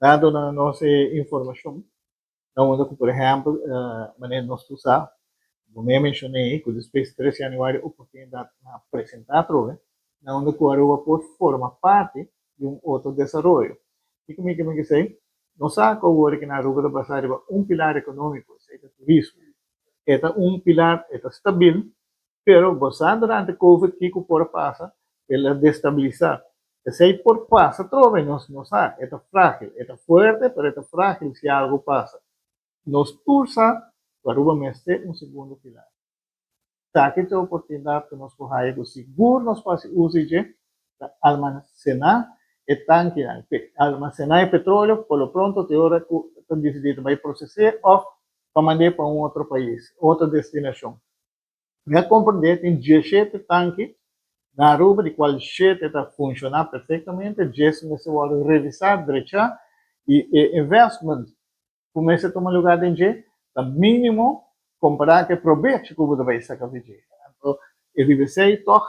Nan a duna nos e informashon na unda ku, por ehèmpel, manera nos tur sa, bo mi a menshoné ei ku despues 3 januari oportunidat a presentá atrobe, na unda ku Aruba por forma parti di un otro desaroyo. Kiko mi ke men esei? Nos sa ku awor ku na Aruba ta basá riba un pilar ekonómiko, esei ta turismo. E ta un pilar, e ta stabil, pero bo sa durante covid kiko por a pasa, el a destabilisá. Esei por pasa atrobe, nos no sa, e ta frágil, e ta fuerte, pero e ta frágil si algo pasa. Nos tur sa ku Aruba mester un segundo pilar. Esaki ta e oportunidat ku nos por haya ku sigur nos por hasi uso di dje pa almasená e tankinan, almasená e petróleo por lo pronto te ora ku ta disidí ta bai proses'é òf pa mand'é pa un otro pais, otro destinashon. Mi a komprendé tin 17 tanki na Aruba di kual shete ta funshoná perfektamente, 10 mester wòrdu revisá, drechá i e investment ku mester tuma lugá den dje ta mínimo kompará ku e probecho ku bo ta bai saka for dje. Anto e riba esei tòg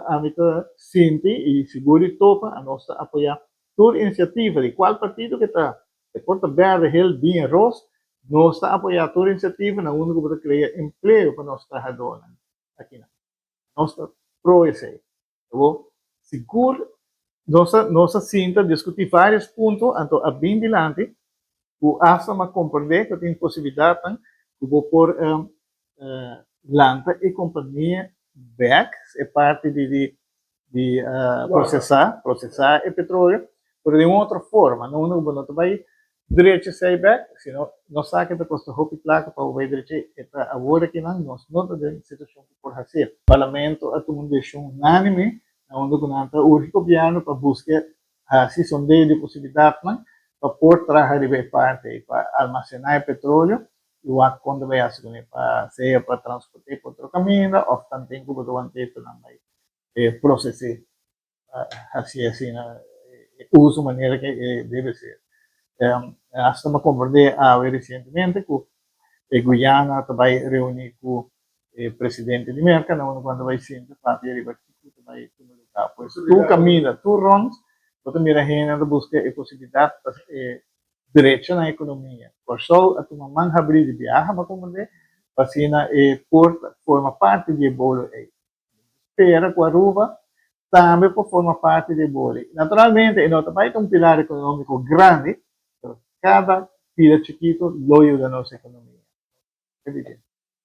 ami ta sinti i sigur di topa anos ta apoyá tur inisiativa di kual partido ke ta, e por ta bèrdè, hel, biña, ros, nos ta apoyá tur inisiativa na unda ku bo ta krea empleo pa nos trahadónan akinan. Nos ta pro esei. Awor, sigur nos a nos a sinta diskutí vários punto, anto a bin dilanti ku asta m'a komprendé ku tin posibilidatnan ku bo por lanta e kompania bèk, e parti di di di prosesá prosesá e petroleo, pero den un otro forma, no unda ku bo no ta bai Drecha esei bek, si no nos sa ke ta kosta hopi plaka pa bo bai drecha e ta awor akinan nos no ta den situashon ku por hasié. Parlamento a tuma un desishon unánime na unda ku nan ta urgi gobièrnu pa buska hasi sondeo di posibilidatnan pa por traha riba e parti ei pa almasená e petroleo i wak kon ta bai hasi kuné pa sea pa transport'é pa otro kaminda òf tanten ku bo ta want'é pa nan bai proses'é. Hasi asina e uso manera ke e debe ser. Hasta mi a komprendé awe resientemente ku e Guyana ta bai reuní ku e presidente di Merka na unda ku nan ta bai sinta papia riba kiko ta bai tuma lugá. Pues tur kaminda, tur rònt bo ta mira hende ta buska e posibilidat pa e drecha nan ekonomia. Kòrsou a tuma man habrí di biaha, mi a komprendé, pa asina e por forma parti di e bolo ei. Spera ku Aruba tambe por forma parti di e boli. Naturalmente e no ta bai ta un pilar ekonómiko grandi, pero kada pida chikito lo yuda nos ekonomia.